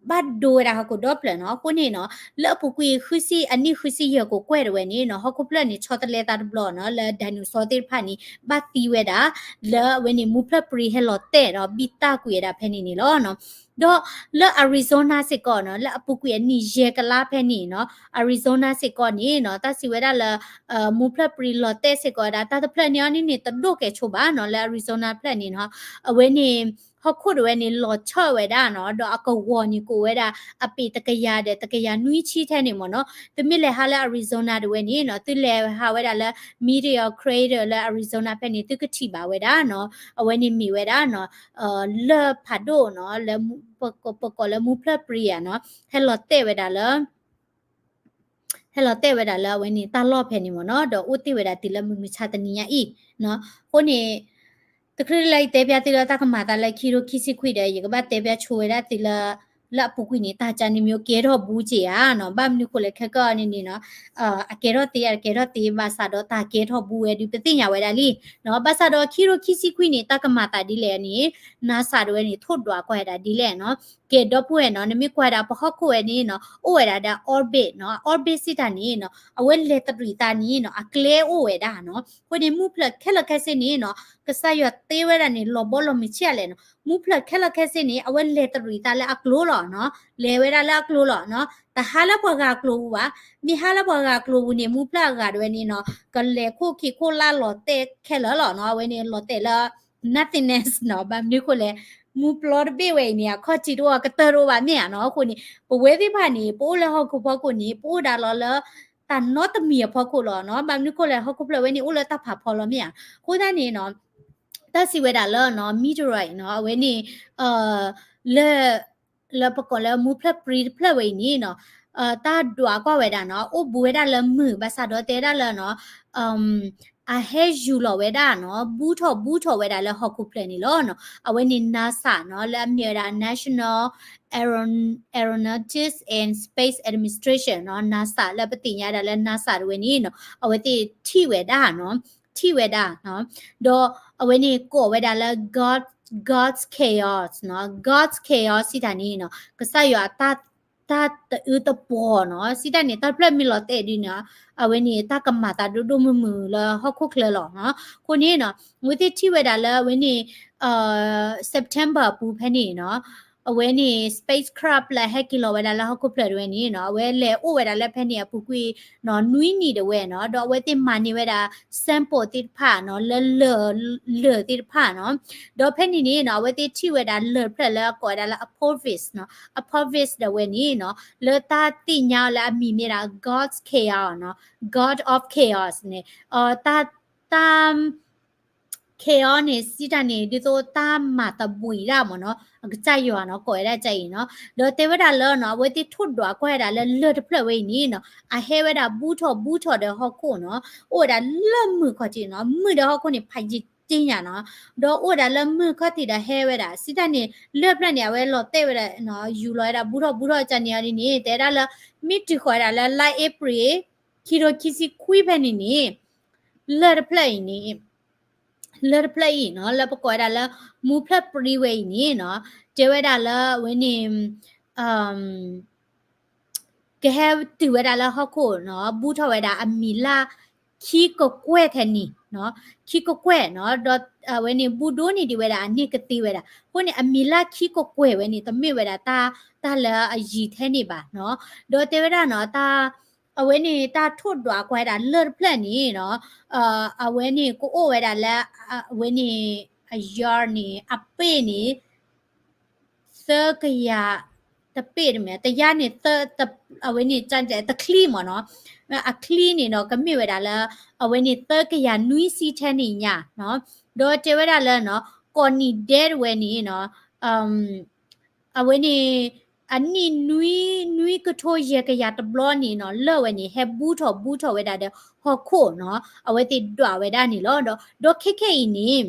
ဘၣ်ဒိဝဲဒၣ်ဟီၣ်ခိၣ်ဒီဖျၢၣ်နီၤ. အဃိန့ၣ်နီၤ လၢအပူၤကွံာ်ဃုဆံ အနံၣ်ဃုဆံယဲၢ်ကကွဲၢ်တဝဲန့ၣ်နီၤ ဟီၣ်ခိၣ်ဖျၢၣ်န့ၣ် ဆီတလဲသးတဘျီနီၤ လၢ dinosaur သ့ၣ်တဖၣ်န့ၣ် ဘၣ်သံဝဲဒၣ် လၢအဝဲန့ၣ် မူဖျၢၣ်ပြံဟဲလီၤတဲာ်ဒီး ဘံၣ်တၢ်ကွံာ်ဝဲဒၣ်ဖဲန့ၣ်န့ၣ်လီၤ. ဒီးလၢ Arizona စ့ၢ်ကီးနီၤ လၢအပူၤကွံာ်အနံၣ်ယဲၢ်ကလါဖဲန့ၣ်နီၤ Arizona စ့ၢ်ကီးန့ၣ်နီၤ တၢ်စံးဝဲဒၣ်လၢ မူဖျၢၣ်ပြံလီၤတဲာ်စ့ၢ်ကီးဝဲဒၣ် တၢ်တဖျၢၣ်န့ၣ်အံၤန့ၣ် တဒိၣ်ကဲၣ်ဆိးဘၣ်နီၤ လၢ Arizona ဖျၢၣ်န့ၣ်နီၤ အဝဲန့ၣ် ဟီၣ်ခိၣ်တဝဲန့ၣ် လီၤဆီၣ်ဝဲဒၣ်နီၤ ဒီးအကဝီၤန့ၣ်ကအိၣ်ဝဲဒၣ် အပ့ၤတကယၤဒီးတကယၤနွံဆံထဲန့ၣ်မ့ၢ်နီၤ သုမ့ၢ်လဲၤဟးလၢ Arizona တဝဲန့ၣ်နီၤ သုလဲၤဟးဝဲဒၣ်လၢ meteor crater လၢ Arizona ဖဲန့ၣ် သုကထံၣ်ဘၣ်ဝဲဒၣ်နီၤ အဝဲန့ၣ်မ့ၢ်ဝဲဒၣ်နီၤ လၢၢ်ဖးဒိၣ်နီၤ လၢ ပကိးလၢမူဖျၢၣ်ပြံဧါနီၤ ဟဲလီၤတဲာ်ဝဲဒၣ်လၢ ဟဲလီၤတဲာ်ဝဲဒၣ်လၢအဝဲန့ၣ်တၢ်လီၢ်ဖဲန့ၣ်မ့ၢ်နီၤ ဒီးအိၣ်တ့ၢ်ဝဲဒၣ်တုၤလၢမုၢ်မဆါတနံၤညါအံၤ အဃိန့ၣ် တချုးလၢယတဲပျၢ်သုလၢတၢ်ကမၤသးလၢခံထိခံဆံခွံဒီး ယကဘၣ်တဲပျၢ်ဆိဝဲဒၣ်သုလၢ လၢအပူၤကွံာ်န့ၣ် တၢ်ကန့ၣ်မ့ၢ်ကဲထီၣ်ဘူးက့ၤဧါနီၤ ဘၣ်မနုၤဃိလဲၣ်ခဲကနံၣ်အံၤန့ၣ်နီၤ အကဲထီၣ်သ့ အကဲထီၣ်သ့ ဘၣ်ဆၣ်ဒီးတၢ်ကဲထီၣ်ဘူးဝဲဒုးပသ့ၣ်ညါဝဲဒၣ်လံ ဘၣ်ဆၣ်ဒီးခံထိခံဆံခွံန့ၣ် တၢ်ကမၤသးဒ်လဲၣ်န့ၣ် NASA တဝဲန့ၣ် ထိၣ်ဒွးကွၢ်ဝဲဒၣ်ဒ်လဲၣ်နီၤ ကဲဒီပုၢ်ဝဲၢ်နီၤ နမ့ၢ်ကွၢ်ဒၣ်ပဟီၣ်ခိၣ်ဝဲန့ၣ်နီၤ အိၣ်ဝဲဒၣ်ဒီး orbit နီၤ orbit စံးတၢ်န့ၣ်နီၤ အဝဲလဲၤတရံးသးန့ၣ်နီၤ အကျဲအိၣ်ဝဲဒၣ်နီၤ အဃိန့ၣ် မူဖျၢၣ်ခဲလၢာ်ခဲဆ့န့ၣ်နီၤ ကစၢ်ယွၤတ့ဝဲဒၣ်န့ၣ် လီၤဘီလီၤမုၢ်ဆံးအါလဲၣ်နီၤ မူဖျၢၣ်ခဲလၢာ်ခဲဆ့န့ၣ် အဝဲလဲၤတရံးသးလၢအကျိၤလီၤနီၤ လဲၤဝဲဒၣ်လၢအကျိၤလီၤနီၤ တဟးလၢပှၤဂၤအကျိၤပူၤဘၣ် မ့ၢ်ဟးလၢပှၤဂၤအကျိၤပူၤန့ၣ် မူဖျၢၣ်အဂၤတဝဲန့ၣ်နီၤ ကလဲၤခိၣ်ခံးခိၣ်လၢ်လီၤတဲာ်ခဲလၢာ်လီၤနီၤ အဝဲန့ၣ်လီၤတဲာ်လၢ nothingness နီၤ ဘၣ်မနုၤဃိလဲၣ် မူပျီတဘ့ၣ်ဝဲအံၤန့ၣ် အခီၣ်ထံးတအိၣ် အကတၢၢ်တအိၣ်ဘၣ်မ့ၢ်ဧါနီၤ အဃိန့ၣ် ပဝဲသ့ၣ်တဖၣ်န့ၣ် ပအိၣ်လၢဟီၣ်ခိၣ်ဖီခိၣ်န့ၣ် ပအိၣ်ဒၣ်လီၤလၢ တၢ်နီတမံၤအဖီခိၣ်လီၤနီၤ ဘၣ်မနုၤဃိလဲၣ် ဟီၣ်ခိၣ်ဖျၢၣ်ဝဲန့ၣ် အိၣ်လၢတၢ်ဖးဖီလီၤမ့ၢ်ဧါ အဃိသတးန့ၣ်နီၤ တၢ်စံးဝဲဒၣ်လၢနီၤ meteorite နီၤ အဝဲန့ၣ် လၢ လၢပကိးလၢမူဖျၢၣ်ပြံတဖျၢၣ်ဝဲအံၤန့ၣ်နီၤ တၢ်ဒွးကွၢ်ဝဲဒၣ်နီၤ အိၣ်ဘူးဝဲဒၣ်လၢမုၢ် ဘၣ်ဆၣ်ဒီးတဲဒၣ်လၢနီၤ အဟဲယူၤလီၤဝဲဒၣ်နီၤ ဘူးထီၣ်ဘူးထီၣ်ဝဲဒၣ်လၢဟီၣ်ခိၣ်ဖျၢၣ်န့ၣ်လီၤနီၤ အဝဲန့ၣ် NASA နီၤ လၢအမ့ၢ်ဝဲဒၣ် National Aeron- Aeronautics and Space Administration နီၤ NASA လၢပသ့ၣ်ညါဒၣ်လၢ NASA တဝဲန့ၣ်နီၤ အဝဲသ့ၣ်ထံၣ်ဝဲဒၣ်နီၤ ထံၣ်ဝဲဒၣ်နီၤ ဒီးအဝဲန့ၣ်ကိးဝဲဒၣ်လၢ God God's chaos နီၤ God's chaos စံးတၢ်န့ၣ်နီၤ ကစၢ်ယွၤအတၢ် တၢ်တအၢတပှီၤနီၤ စံးတၢ်န့ၣ် တၢ်တဖျၢၣ်မ့ၢ်လီၤတဲာ်ဒ်န့ၣ် အဝဲန့ၣ်တၢ်ကမၤသးဒိၣ်ဒိၣ်မုၢ်မုၢ်လၢဟီၣ်ခိၣ်ချၢလီၤနီၤ အဃိန့ၣ်နီၤ အဝဲသ့ၣ်ထံၣ်ဝဲဒၣ်လၢအဝဲန့ၣ် September အပူၤဖဲန့ၣ်နီၤ အဝဲန့ၣ် spacecraft လၢအဟဲက့ၤလီၤဝဲဒၣ်လၢဟီၣ်ခိၣ်ဖျၢၣ်တဝဲန့ၣ်နီၤ အဝဲလဲၤအိၣ်ဝဲဒၣ်လၢဖဲန့ၣ်အပူၤကွံာ်နီၤ နွံနံၣ်တဝဲနီၤ ဒီးအဝဲသ့ၣ်မၤန့ၢ်ဝဲဒၣ် sample သ့ၣ်တဖၣ်နီၤ လၢလၢၢ် လၢၢ်သ့ၣ်တဖၣ်နီၤ ဒီးဖဲန့ၣ်န့ၣ်နီၤ အဝဲသ့ၣ်ထံၣ်ဝဲဒၣ်လၢၢ်တဖျၢၣ်လၢအကိးဝဲဒၣ်လၢ Apophis နီၤ Apophis ဒၣ်ဝဲန့ၣ်နီၤ လၢတၢ်သ့ၣ်ညါအီၤလၢအမံၤမ့ၢ်ဒၣ် God's chaos နီၤ God of chaos န့ၣ် တၢ် တၢ် chaos န့ၣ် စံးတၢ်န့ၣ် ဒ်သိးတၢ်မၤသဘှံးတၢ်မ့ၢ်နီၤ အကစၢ်ယွၤနီၤ ကိးဝဲဒၣ်ကအံၤနီၤ ဒီးတဲဝဲဒၣ်လၢနီၤ အဝဲသ့ၣ်ထိၣ်ဒွးကွၢ်ဝဲဒၣ်လၢလၢၢ်တဖျၢၣ်ဝဲအံၤန့ၣ်နီၤ အဟဲဝဲဒၣ်ဘူးထီၣ်ဘူးထီၣ်ဒီးဟီၣ်ခိၣ်နီၤ အိၣ်ဝဲဒၣ်လၢမုၢ်ခီၣ်ထံးနီၤ မုၢ်ဒီးဟီၣ်ခိၣ်န့ၣ် ဖးယံာ်တ့ၢ်ညါနီၤ ဒီးအိၣ်ဝဲဒၣ်လၢမုၢ်ခီၣ်ထံးဒီးဟဲဝဲဒၣ် စံးတၢ်န့ၣ် လၢၢ်တဖျၢၣ်န့ၣ် အဝဲလီၤတဲာ်ဝဲဒၣ်နီၤ ယူၤလီၤဝဲဒၣ်ဘူးထီၣ်ဘူးထီၣ်ကန့ၣ်အီၤဒ်န့ၣ် တဲဝဲဒၣ်လၢ မ့ၢ်တုၤဃီၤဝဲဒၣ်လၢလါအ့ဖြ့ၣ် ခံထိခံဆံခွံဖဲန့ၣ်န့ၣ် လၢၢ်တဖျၢၣ်အံၤန့ၣ် လၢၢ်တဖျၢၣ်အံၤနီၤ လၢပကိးဝဲဒၣ်လၢ မူဖျၢၣ်ပြံဝဲအံၤန့ၣ်နီၤ တဲဝဲဒၣ်လၢအဝဲန့ၣ် ကဟဲတုၤဝဲဒၣ်လၢဟီၣ်ခိၣ်နီၤ ဘူးထီၣ်ဝဲဒၣ်အမံၤလၢခံကကွဲၢ်ထဲန့ၣ်နီၤ ခံကကွဲၢ်နီၤ ဒီးအဝဲန့ၣ် ဘူးဒိၣ်န့ၢ်ဒံးဝဲဒၣ်အန့ၢ်ကသ့ဝဲဒၣ် အဃိန့ၣ် အမံၤလၢခံကကွဲၢ်ဝဲန့ၣ် တမ့ၢ်ဝဲဒၣ်တၢ် တၢ်လၢအယံၤထဲန့ၣ်ဘၣ်နီၤ ဒီးတဲဝဲဒၣ်နီၤ တၢ် အဝဲန့ၣ် တၢ်ထိၣ်ဒွးကွၢ်ဝဲဒၣ်လၢၢ်တဖျၢၣ်န့ၣ်နီၤ အဝဲန့ၣ် ကအိၣ်ဝဲဒၣ်လၢ အဝဲန့ၣ် အယီၤန့ၣ် အပ့ၢ်န့ၣ် သၢကယၤ တပ့ၢ်တမ့ၢ် တယါန့ၣ် အဝဲန့ၣ် တချံမ့ၢ်နီၤ အချံန့ၣ်ဒီး ကမ့ၢ်ဝဲဒၣ်လၢ အဝဲန့ၣ်သၢကယၤနွံဆံထဲန့ၣ်ညါနီၤ ဒီးတဲဝဲဒၣ်လၢနီၤ ကိးနံၤဒဲးတဝဲန့ၣ်နီၤ အဝဲန့ၣ် အနံၣ်နွံ နွံကထိယဲၢ်ကယၤတဘျီန့ၣ်နီၤ လၢၢ်ဝဲန့ၣ် ဟဲဘူးထီၣ်ဘူးထီၣ်ဝဲဒၣ်ဒီးဟီၣ်ခိၣ်နီၤ အဝဲသ့ၣ်ဒွးဝဲဒၣ်န့ၣ်လီၤ. ဒီး ဒီးခဲခဲအံၤန့ၣ်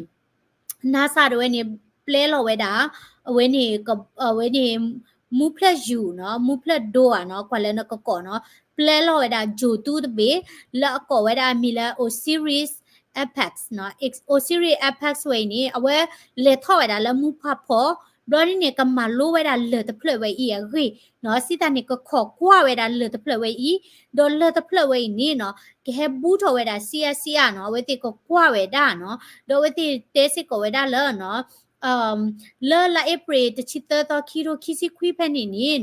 NASA တဝဲန့ၣ် ပျဲလီၤဝဲဒၣ် အဝဲန့ၣ် အဝဲန့ၣ် မူဖျၢၣ်ယူၤနီၤ မူဖျၢၣ်ဒိဧါနီၤ ကွၢ်လၢနကကိးနီၤ ပျဲလီၤဝဲဒၣ် ဂြိုဟ်တုသဘ့ၣ် လၢအကိးဝဲဒၣ်အမံၤလၢ Osiris Apex နီၤ Osiris Apex ဝဲအံၤန့ၣ် အဝဲလဲၤထီၣ်ဝဲဒၣ်လၢမူဖးဖီ ဘျီဒ်န့ၣ် ကမၤလိဝဲဒၣ်လၢၢ်တဖျၢၣ်ဝဲအံၤအဂ့ၢ်နီၤ စံးတၢ်န့ၣ် ကခိးကွၢ်ဝဲဒၣ်လၢၢ်တဖျၢၣ်ဝဲအံၤ ဒီးလၢၢ်တဖျၢၣ်ဝဲအံၤန့ၣ်နီၤ ကဟဲဘူးထီၣ်ဝဲဒၣ် ဆံးအါဆံးအါနီၤ အဝဲသ့ၣ်ကကွၢ်ဝဲဒၣ်နီၤ ဒီးအဝဲသ့ၣ်တဲစ့ၢ်ကီးဝဲဒၣ်လၢနီၤ လၢလါအ့ဖြ့ၣ်တဆံသၢသီ ခံထိခံဆံခွံဖဲန့ၣ်န့ၣ်နီၤ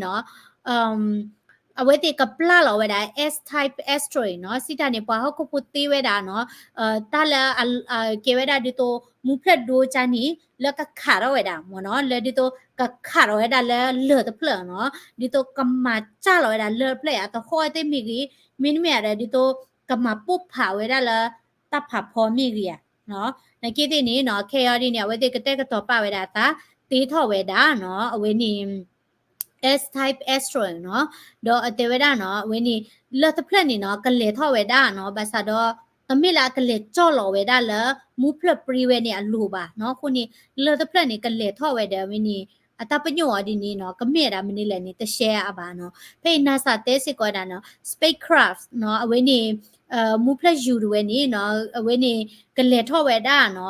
အဝဲသ့ၣ်ကပျၢ်လီၤဝဲဒၣ် S-type asteroid နီၤ စံးတၢ်န့ၣ် ပှၤဟီၣ်ခိၣ်ဖိသ့ဝဲဒၣ်နီၤ တၢ်လၢ ကဲဝဲဒၣ်ဒ်သိး မူဖျၢၣ်ဒိကန့ၣ် လၢကခးထီၣ်ဝဲဒၣ်မ့ၢ်နီၤ လၢဒ်သိး ကခးထီၣ်ဝဲဒၣ်လၢလၢၢ်တဖျၢၣ်နီၤ ဒ်သိးကမၤစၢ်လီၤဝဲဒၣ်လၢၢ်တဖျၢၣ်အံၤ အသဟီၣ်သ့ၣ်မ့ၢ်ဂ့ၤ မ့တမ့ၢ်ဒီး ဒ်သိး ကမၤပိၢ်ဖးဝဲဒၣ်လၢ တၢ်ဖးဖီမ့ၢ်ဂ့ၤဧါ နာ်က့သ့ၣ်န့ၣ်နီၤ ခဲအံၤဒ်န့ၣ် အဝဲသ့ၣ်ကတဲာ်ကတီၤပာ်ဝဲဒၣ်အသး သ့ထီၣ်ဝဲဒၣ်နီၤ အဝဲန့ၣ် S-type asteroid နီၤ ဒီးအတဲဝဲဒၣ်နီၤ အဝဲန့ၣ် လၢၢ်တဖျၢၣ်န့ၣ်နီၤ ကလဲၤထီၣ်ဝဲဒၣ်နီၤ ဘၣ်ဆၣ်ဒီး တမ့ၢ်လၢအကလဲၤကၠီၣ်လီၤဝဲဒၣ်လၢ မူဖျၢၣ်ပြံဝဲန့ၣ်အလိၤဘၣ်နီၤ အဃိန့ၣ် လၢၢ်တဖျၢၣ်န့ၣ် ကလဲၤထီၣ်ဝဲဒီးအဝဲန့ၣ် အတၢ်ပညိၣ်အီၤဒ်န့ၣ်နီၤ ကမ့ၢ်ဝဲဒၣ်မနုၤလဲၣ်န့ၣ် တရှဲအါဘၣ်နီၤ ဖဲအံၤ NASA တဲစ့ၢ်ကီးဝဲဒၣ်နီၤ spacecraft နီၤ အဝဲန့ၣ် မူဖျၢၣ်ယူၤတဝဲန့ၣ်နီၤ အဝဲန့ၣ် ကလဲၤထီၣ်ဝဲဒၣ်နီၤ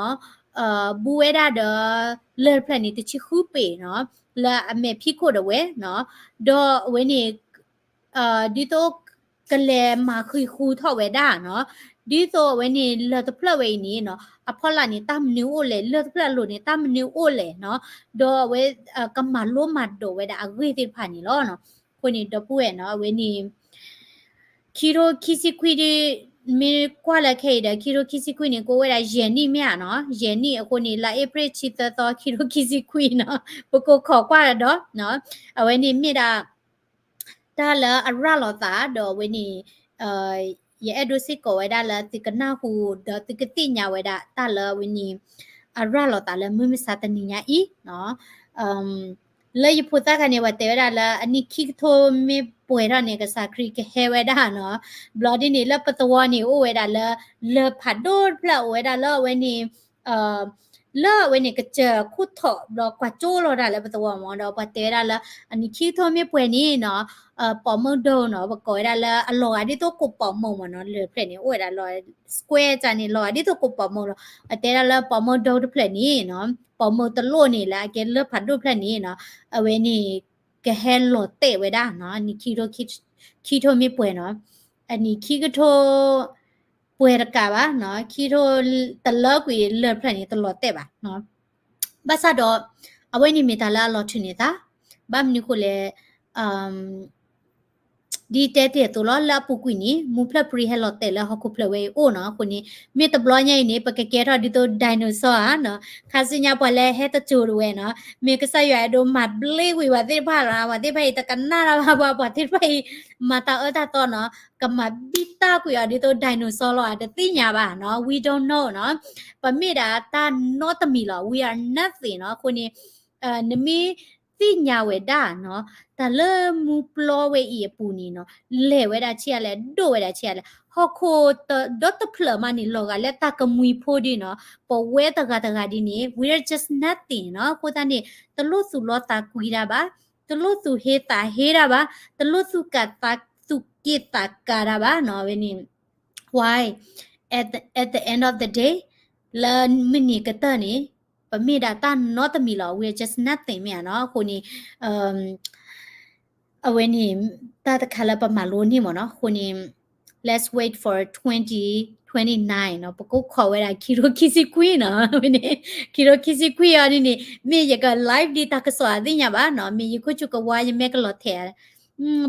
ဘူးဝဲဒၣ်ဒီး လၢၢ်တဖျၢၣ်န့ၣ် တဆံဃုပ့ၤနီၤ လၢအမဲာ်ဖံးခိၣ်ဒၣ်ဝဲနီၤ ဒီးအဝဲန့ၣ် ဒ်သိး ကလဲၤမၤဃံးဃူထီၣ်ဝဲဒၣ်နီၤ ဒ်သိးအဝဲန့ၣ် လၢၢ်တဖျၢၣ်ဝဲအံၤန့ၣ်နီၤ အဖီလာ်န့ၣ် တၢ်မနုၤအိၣ်လဲၣ် လၢၢ်တဖျၢၣ်အလိၤန့ၣ် တၢ်မနုၤအိၣ်လဲၣ်နီၤ ဒီးအဝဲ ကမၤလိမၤဒိးဝဲဒၣ်အဂ့ၢ်သ့ၣ်တဖၣ်န့ၣ်လီၤ. အဃိန့ၣ် ဒီပုၢ်ဝဲၢ်နီၤ အဝဲန့ၣ် ခံထိခံဆံခွံဒ် မ့ၢ်ကွၢ်လၢခဲအံၤဒီး ခံထိခံဆံခွံန့ၣ် ကအိၣ်ဝဲဒၣ်ယဲၢ်နံၣ်မ့ၢ်ဧါနီၤ ယဲၢ်နံၣ်အဃိန့ၣ် လါအ့ဖြ့ၣ်တဆံသၢသီ ခံထိခံဆံခွံနီၤ ပကခိးကွၢ်ဒီး အဝဲန့ၣ်မ့ၢ်ဒၣ် တၢ်လၢအရၤလီၤသးဒီးအဝဲန့ၣ် ယအဲၣ်ဒိးစ့ၢ်ကီးဝဲဒၣ်လၢသုကနၢ်ဟူ ဒီးသုကသ့ၣ်ညါဝဲဒၣ်တၢ်လၢအဝဲန့ၣ် အရၤလီၤသးလၢမုၢ်မဆါတနံၤညါအံၤနီၤ လၢယဖိသၣ်ခါန့ၣ် ပှၤတဲဝဲဒၣ်လၢအနံၣ်ခံကထိမ့ၢ်ပှဲၤထီၣ်န့ၣ် ကစၢ်ခရံာ်ကဟဲဝဲဒၣ်နီၤ ဘျီဒ်န့ၣ် လၢပသဝီန့ၣ် အိၣ်ဝဲဒၣ်လၢ လၢၢ်ဖးဒိၣ်တဖျၢၣ်အိၣ်ဝဲဒၣ်လၢအဝဲန့ၣ် လၢအဝဲန့ၣ် ကစၢၢ်ခိၣ်ထီၣ် ဘျီကွၢ်ကၠိလီၤတၢ်လၢပသဝီမ့ၢ်ဒီး ပှၤတဲဝဲဒၣ်လၢ အနံၣ်ခံကထိမ့ၢ်ပှဲၤန့ၣ်နီၤ ပိာ်မုၣ်ဒိၣ်နီၤ ပကိးဝဲဒၣ်လၢအလီၤဂာ်ဒ်သိးကိးပိာ်မုၣ်မ့ၢ်နီၤ လၢၢ်ဖျၢၣ်န့ၣ် အိၣ်ဝဲဒၣ်လီၤ square တၢ်န့ၣ် လီၤဂာ်ဒ်သိးကိးပိာ်မုၣ်လီၤ အတဲဒၣ်လၢပိာ်မုၣ်ဒိၣ်တဖျၢၣ်န့ၣ်နီၤ ပိာ်မုၣ်တလိၣ်န့ၣ်လၢအကဲလၢၢ်ဖးဒိၣ်တဖျၢၣ်န့ၣ်နီၤ အဝဲန့ၣ် ကဟဲလီၤတဲာ်ဝဲဒၣ်နီၤ အနံၣ်ခံကထိ ခံကထိမ့ၢ်ပှဲၤနီၤ အနံၣ်ခံကထိ ပှဲၤတကးဘၣ်နီၤ ခံကထိတလၢကွံာ်လၢၢ်တဖျၢၣ်န့ၣ် တလီၤတဲာ်ဘၣ်နီၤ ဘၣ်ဆၣ်ဒီး အဝဲန့ၣ်မ့ၢ်တၢ်လၢအလီၤထုးန့ၢ်သး ဘၣ်မနုၤဃိလဲၣ် ဒ်တဲတ့ၢ်အသိးလီၤ လၢအပူၤကွံာ်န့ၣ် မူဖျၢၣ်ပြံဟဲလီၤတဲာ်လၢဟီၣ်ခိၣ်ဖျၢၣ်ဝဲအံၤအိၣ်နီၤ. အဃိန့ၣ် မ့ၢ်တဘျီညါအံၤန့ၣ် ပကကဲထီၣ်ဒ်သိး dinosaur ဧါနီၤ. ခါဆူညါပှၤလၢဟဲတစိၤတဝဲနီၤ, မ့ၢ်ကစၢ်ယွၤအဲၣ်ဒိးမၤဘျ့ကွံာ်ပှၤသ့ၣ်တဖၣ်လီၤ, ပှၤသ့ၣ်တဖၣ်အံၤတကနၣ်တၢ်ဘၣ်, ပှၤသ့ၣ်တဖၣ်အံၤ မၤတၢ်အၢတၢ်သီနီၤ, ကမၤဘံၣ်တၢ်ကွံာ်အီၤဒ်သိး dinosaur လီၤ, တသ့ၣ်ညါဘၣ်နီၤ, we don't know နီၤ. ပမ့ၢ်ဒၣ်တၢ်နီတမံၤလီၤ, we are nothing နီၤ. အဃိန့ၣ် နမ့ၢ်သ့ၣ်ညါဝဲဒၣ်နီၤ, တၢ်လၢမူပျီဝဲအံၤအပူၤန့ၣ်နီၤ, လဲၤဝဲဒၣ်ဆံးအါလဲၣ်, ဒိၣ်ဝဲဒၣ်ဆံးအါလဲၣ်, ဟီၣ်ခိၣ်ဒီတဖျၢၣ်မးန့ၣ် လီၤဂာ်လၢတၢ်ကမှံၤဖိဒ်နီၤ, ပဝဲတဂၤတဂၤဒ်န့ၣ် we are just nothing နီၤ. အဃိသတးန့ၣ် တလိၣ်သူၣ်လီသးကွံတၢ်ဘၣ်, တလိၣ်သူၣ်ဟ့သးဟ့တၢ်ဘၣ်, တလိၣ်သူၣ်က့ၣ်သးသူၣ်က့ၣ်သးကါတၢ်ဘၣ်နီၤ. အဝဲန့ၣ် why at the, at the end of the day လၢမုၢ်နံၤကတၢၢ်န့ၣ် ပမ့ၢ်ဒၣ်တၢ်နီတမံၤလီၤ, we are just nothing မ့ၢ်ဧါနီၤ. အဃိန့ၣ် အဝဲန့ၣ် တၢ်တခါလၢပမၤလိန့ၢ်မ့ၢ်နီၤ. အဃိန့ၣ် let's wait for twenty twenty-nine နီၤ, ပကအိၣ်ခိးဝဲဒၣ်ခံထိခံဆံခွံနီၤ, ဝဲန့ၣ် ခံထိခံဆံခွံအီၤန့ၣ်န့ၣ် မ့ၢ်ယက live ဒ်တၢ်ကစီၣ်အသ့ၣ်ညါဘၣ်နီၤ, မ့ၢ်ယခိၣ်ဆူၣ်ကဝါ ယမဲာ်ကလီၤထဲး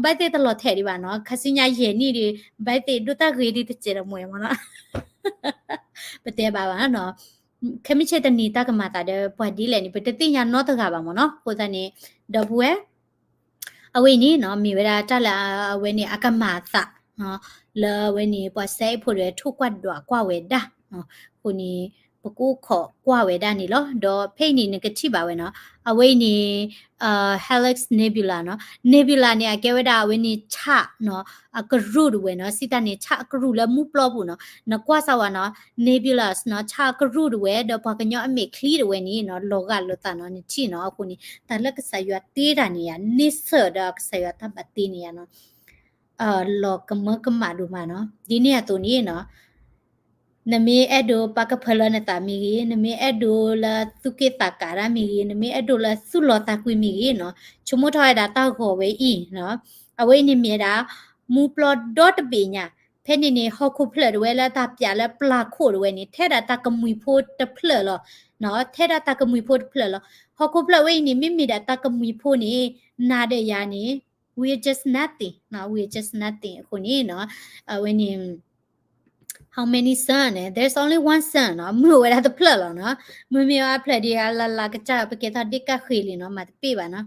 ဘၣ်သ့ၣ်တလီၤထဲးဒံးဘၣ်နီၤ, ခါဆူညါယဲၢ်နံၣ်ဒီး ဘၣ်သ့ၣ်ဒိၣ်တၢ်ဂ့ၤဒ်တစဲးတမှဲၤမ့ၢ်နီၤ. ပတဲဘၣ်ဘၣ်နီၤ, ခဲမုၢ်ဆ့ၣ်တနံၤတၢ်ကမၤသးဒီးပှၤဒ်လဲၣ်န့ၣ် ပတသ့ၣ်ညါနီတဂၤဘၣ်မ့ၢ်နီၤ. အဃိသတးန့ၣ် ဒီပုၢ်ဝဲၢ် အဝဲအံၤန့ၣ်နီၤ မ့ၢ်ဝဲဒၣ်တၢ်လၢအဝဲန့ၣ် အကမၤအသး လၢအဝဲန့ၣ် ပှၤစဲအ့ၣ်ဖိဒီးထိၣ်ကွၢ်ဒွးကွၢ်ဝဲဒၣ်, အဃိန့ၣ် ပကအိၣ်ခိးကွၢ်ဝဲဒၣ်န့ၣ်လီၤ. ဒီးဖဲအံၤန့ၣ် နကထံၣ်ဘၣ်ဝဲနီၤ, အဝဲအံၤန့ၣ် Helix Nebula နီၤ, Nebula န့ၣ် အကဲဝဲဒၣ်အဝဲန့ၣ်ဆၣ်နီၤ, အကရူၢ်တဝဲနီၤ, စံးတၢ်န့ၣ် ဆၣ်အကရူၢ်လၢမူပျီပူၤနီၤ, နကွၢ်စၢ်ဝဲနီၤ, Nebula နီၤ, ဆၣ်အကရူၢ်တဝဲ ဒီးပှၤကညီအမဲာ်ချံတဝဲန့ၣ်နီၤ လီၤဂာ်လိာ်သးနီၤ, နထံၣ်နီၤ. အဃိန့ၣ် တၢ်လၢကစၢ်ယွၤတ့တၢ်န့ၣ်ယါ, န့ဆၢၣ်ဒီးကစၢ်ယွၤတၢ်ဘၣ်တ့န့ၣ်ယါနီၤ လီၤကမၢကမၣ်ဒိၣ်မးနီၤ. ဒ်န့ၣ်အသိးန့ၣ်နီၤ, နမ့ၢ်အဲၣ်ဒိးပာ်ကဖၢလၢနသးမ့ၢ်ဂ့ၤ, နမ့ၢ်အဲၣ်ဒိးလၢသူၣ်က့ၣ်သးကါတၢ်မ့ၢ်ဂ့ၤ, နမ့ၢ်အဲၣ်ဒိးလၢသူၣ်လီသးကွံမ့ၢ်ဂ့ၤနီၤ, ဆိကမိၣ်ထီၣ်ဝဲဒၣ်တၢ်ဂီၤဝဲအံၤနီၤ, အဝဲအံၤန့ၣ်မ့ၢ်ဝဲဒၣ် မူပျီဒီတဘ့ၣ်ညါ, ဖဲန့ၣ်န့ၣ် ဟီၣ်ခိၣ်ဖျၢၣ်တဝဲလၢတၢ်ပျးလၢပျၢ်ခိၣ်တဝဲန့ၣ် ထဲဒၣ်တၢ်ကမှံၤဖိတဖျၢၣ်လီၤ, ထဲဒၣ်တၢ်ကမှံၤဖိတဖျၢၣ်လီၤ. ဟီၣ်ခိၣ်ဖျၢၣ်ဝဲအံၤန့ၣ် မ့မ့ၢ်ဒၣ်တၢ်ကမှံၤဖိန့ၣ် နၤဒီးယၤန့ၣ် we are just nothing, we are just nothing အဃိန့ၣ်နီၤ, အဝဲန့ၣ် how many sun, there's only one sun နီၤ, မုၢ်အိၣ်ဝဲဒၣ်တဖျၢၣ်လီၤနီၤ, မုၢ်မ့ၢ်အါဖျၢၣ်ဒီး အလၢ်လၢ်ကစၢ် ပကဲထီၣ်ဒ့ၣ်ကၢ်ဃ့လံနီၤ, မၤတပ့ၢ်ဘၣ်နီၤ.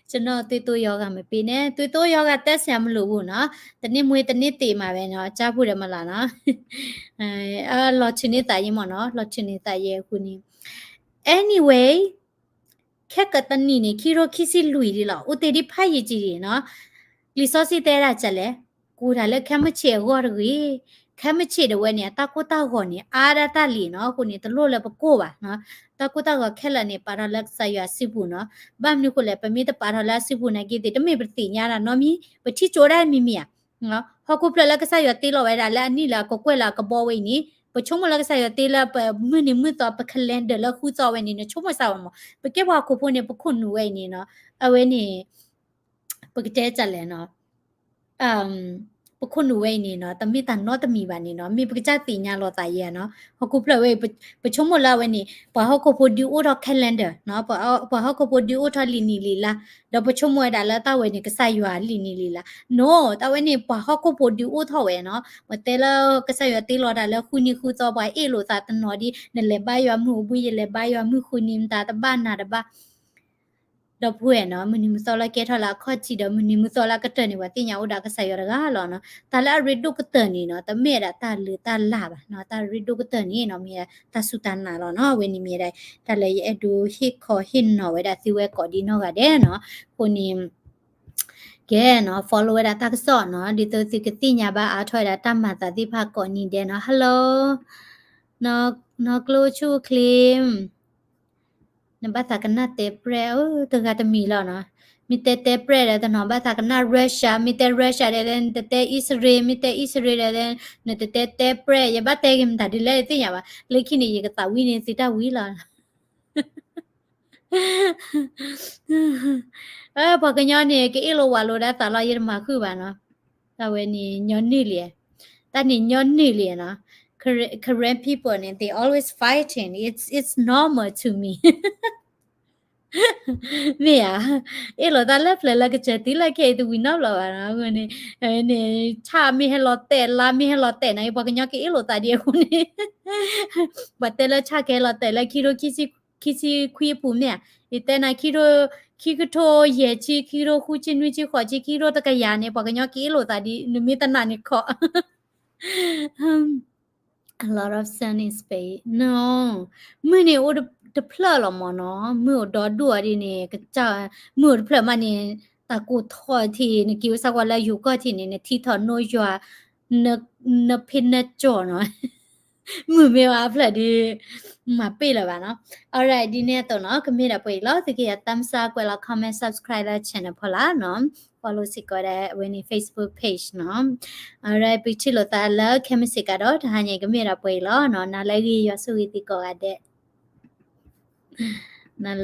ကျွန်တော်သွေးတိုးရောဂါမပေးနဲ့, သွေးတိုးရောဂါ test စရာမလိုဘူးနော်, တနေ့မွေးတနေ့သေမှာပဲနော်, ကြားဖူးတယ်မလားနော်. လီၤထုးန့ၢ်သးယဲမ့ၢ်နော်, လီၤထုးန့ၢ်သးယဲအဃိန့ၣ်, anyway ခဲကတနံၤန့ၣ် ခံထိခံဆံလွံၢ်ဒံးလီၤ, အိၣ်တ့ၢ်ဒံးဖးယံာ်ကံဒံးနီၤ. လံာ်စီဆှံတဲဒၣ်လဲၣ်, ကိးတၢ်လၢခဲမုၢ်ဆ့ၣ်အဂီၢ်တဂ့ၤ, ခဲမုၢ်ဆ့ၣ်ဒၣ်ဝဲန့ၣ် အတၢ်ကိၢ်တၢ်ဂီၤန့ၣ် အါဒၣ်တၢ်လံနီၤ, အဃိန့ၣ် တလိၣ်လၢပကိၢ်ဘၣ်နီၤ. တၢ်ကိၢ်တၢ်ဂီၤခဲလၢာ်န့ၣ် ပာ်ထီၣ်လၢကစၢ်ယွၤစုပူၤနီၤ. ဘၣ်မနုၤဃိလဲၣ်, ပမ့ၢ်တပာ်ထီၣ်လၢအစုပူၤနာ်က့သ့ၣ် တမ့ၢ်ပတသ့ၣ်ညါတၢ်နီတမံၤ, ပထံၣ်ကၠိဒၣ်မံၤမံၤဧါ. ဟီၣ်ခိၣ်ဖျၢၣ်လၢကစၢ်ယွၤတ့လီၤဝဲဒၣ်လၢအနံၣ်လၢအကကွဲၢ်လၢအကဘီဝဲအံၤန့ၣ်, ပဆိကမိၣ်လၢကစၢ်ယွၤတ့လၢပမုၢ်နံၤမုၢ်သီ ပ calendar လၢဃုသီဝဲန့ၣ် နဆိကမိၣ်စၢ်ဝဲမး. ပကဲပှၤဟီၣ်ခိၣ်ဖိန့ၣ် ပခိၣ်နူာ်ဝဲအံၤန့ၣ်နီၤ, အဝဲန့ၣ် ပကတဲဒ်လဲၣ်နီၤ, ပခိၣ်နူာ်ဝဲအံၤန့ၣ်နီၤ, တမ့ၢ်တၢ်နီတမံၤဘၣ်န့ၣ်နီၤ, မ့ၢ်ပကစၢ်သ့ၣ်ညါလီၤသးယဲနီၤ. ဟီၣ်ခိၣ်ဖျၢၣ်ဝဲအံၤ ပဆိကမိၣ်လၢအဝဲန့ၣ် ပှၤဟီၣ်ခိၣ်ဖိဒုးအိၣ်ထီၣ် calendar နီၤ, ပှၤဟီၣ်ခိၣ်ဖိဒုးအိၣ်ထီၣ်လံာ်နံၣ်လံာ်လါ, ဒီးပဆိကမိၣ်ဝဲဒၣ်လၢတၢ်ဝဲန့ၣ် ကစၢ်ယွၤလံာ်နံၣ်လံာ်လါ. No, တၢ်ဝဲန့ၣ် ပှၤဟီၣ်ခိၣ်ဖိဒုးအိၣ်ထီၣ်ဝဲနီၤ. ပတဲလၢကစၢ်ယွၤတ့လီၤတၢ်လၢဃုနံၤဃုသီ ပှၤအ့ၣ်လိာ်သးတနီၤဒ် နလဲၤဘါယွၤမုၢ်အိၣ်ဘှံး ယလဲၤဘါယွၤမုၢ်ဃုနံၤ မတၤတဘၣ်နၤတဘၣ် ဒီပုၢ်ဝဲၢ်နီၤ, မုၢ်နံၤမုၢ်သီလၢကဲထီၣ်လၢအခီၣ်ထံးဒီး မုၢ်နံၤမုၢ်သီလၢအကတၢၢ်န့ၣ် ပှၤသ့ၣ်ညါအိၣ်ဒၣ်ကစၢ်ယွၤတဂၤလီၤနီၤ. တၢ်လၢအရ့ဒိၣ်ကတၢၢ်န့ၣ်နီၤ, တမ့ၢ်ဒၣ်တၢ်လုၢ်တၢ်လၢ်ဘၣ်နီၤ. တၢ်ရ့ဒိၣ်ကတၢၢ်န့ၣ်နီၤ မ့ၢ်ဒၣ်တၢ်စူၢ်တၢ်နာ်လီၤနီၤ. အဝဲန့ၣ်မ့ၢ်ဒၣ် တၢ်လၢယအဲၣ်ဒိးဟ့ၣ်ခီဟ့ၣ်နီၤဝဲဒၣ်သုဝဲကိးဒံနီၢ်ဂၤဒဲးနီၤ. အဃိန့ၣ် ကဲနီၤ, follow ဝဲဒၣ်တၢ်ကစီၣ်နီၤ, ဒ်သိးသုကသ့ၣ်ညါဘၣ်အါထီၣ်ဝဲဒၣ်တၢ်မၤသးသ့ၣ်တဖၣ်ကိးနံၤဒဲးနီၤ. Hello, နီၢ်ကျိဆူၣ်ချ့, နဘၣ်သးကနၣ်တဲပြဲၢ်, အိၣ် တဂၤတမံၤလီၤနီၤ. မ့ၢ်တဲတဲပြဲၢ်ဒီး တနီၤဘၣ်သးကနၣ် Russia, မ့ၢ်တဲ Russia ဒီး နတတဲ Israel, မ့ၢ်တဲ Israel ဒီး နတတဲတဲပြဲၢ်, ယဘၣ်တဲဂ့ၤမတၤဒ်လဲၣ် ယသ့ၣ်ညါဘၣ်. လၢခံန့ၣ် ယကသးဝံၣ်န့ၣ် သုတၢ်ဝံၣ်လီၤ. ပှၤကညီန့ၣ် ကအ့ၣ်လိာ်ဝးလိာ်ဒၣ်သးလီၤ, ယတမၤဃုာ်ဘၣ်နီၤ. တၢ်ဝဲန့ၣ်ညီနုၢ်လံ, တၢ်န့ၣ်ညီနုၢ်လံနီၤ. Karen, Karen people န့ၣ် they always fighting. It's, it's normal to me. မ့ၢ်ဧါ, အ့ၣ်လိာ်သးလၢဖျၢၣ်လၢကစၢၢ်သံလၢခဲအံၤတဝံၤနီတဘျီဘၣ်နီၤ, အဃိန့ၣ်, န့ၣ်, ဆၣ်မ့ၢ်ဟဲလီၤတဲာ် လါမ့ၢ်ဟဲလီၤတဲာ်န့ၣ် ပှၤကညီက့ၤအ့ၣ်လိာ်သးဒံးအဃိန့ၣ်, ပှၤတဲလၢဆၣ်ကဟဲလီၤတဲာ်လၢခံထိခံဆံ, ခံဆံခွံအပူၤမ့ၢ်ဧါ, ယတဲနၤခံထိ, ခံကထိယဲၢ်ဆံ ခံကထိဃုဆံနွံဆံဃိးဆံ ခံကထိတကယၤန့ၣ် ပှၤကညီက့ၤအ့ၣ်လိာ်သးဒံး နမ့ၢ်တနာ်န့ၣ်ခီ A lot of sun in Spain. No, မုၢ်န့ၣ်အိၣ်တဖျၢၣ်လီၤမ့ၢ်နီၤ, မုၢ်အိၣ်ဒီဒူၣ်အီၤဒ်န့ၣ်, မုၢ်အိၣ်တဖျၢၣ်မးန့ၣ်, တၢ်ကိၢ်ထီၣ်ထံး နက့ၤဝဲစ့ၢ်ကီးလၢယိၤကီၢ်ထံးန့ၣ် နထံၣ်ထီၣ်နိယွၤ, နဖ့နကၠီၣ်နီၤ, မုၢ်မ့ၢ်ဝဲအဖျၢၣ်ဒီး, မၤပ့ၢ်လၢၤဘၣ်နီၤ. Alright, ဒ်န့ၣ်အသိးနီၤ ကမ့ၢ်ဒၣ်ပှဲၤအံၤလီၤ, သုက့ၤယၤ thumbs up ကွဲးလီၤ comment, subscribe လၢ channel ဖီလာ်နီၤ, follow စ့ၢ်ကီးဒၣ်ဝဲန့ၣ် Facebook page နီၤ. Alright, ပထံၣ်လိာ်သးလၢခဲမုၢ်ဆ့ၣ်ကဒီး တဟါညါကမ့ၢ်ဒၣ်ပှဲၤအံၤလီၤနီၤ, နၤလၢအဂ့ၤ ယွၤဆိၣ်ဂ့ၤသုကိးဂၤဒဲး, နၤလၢ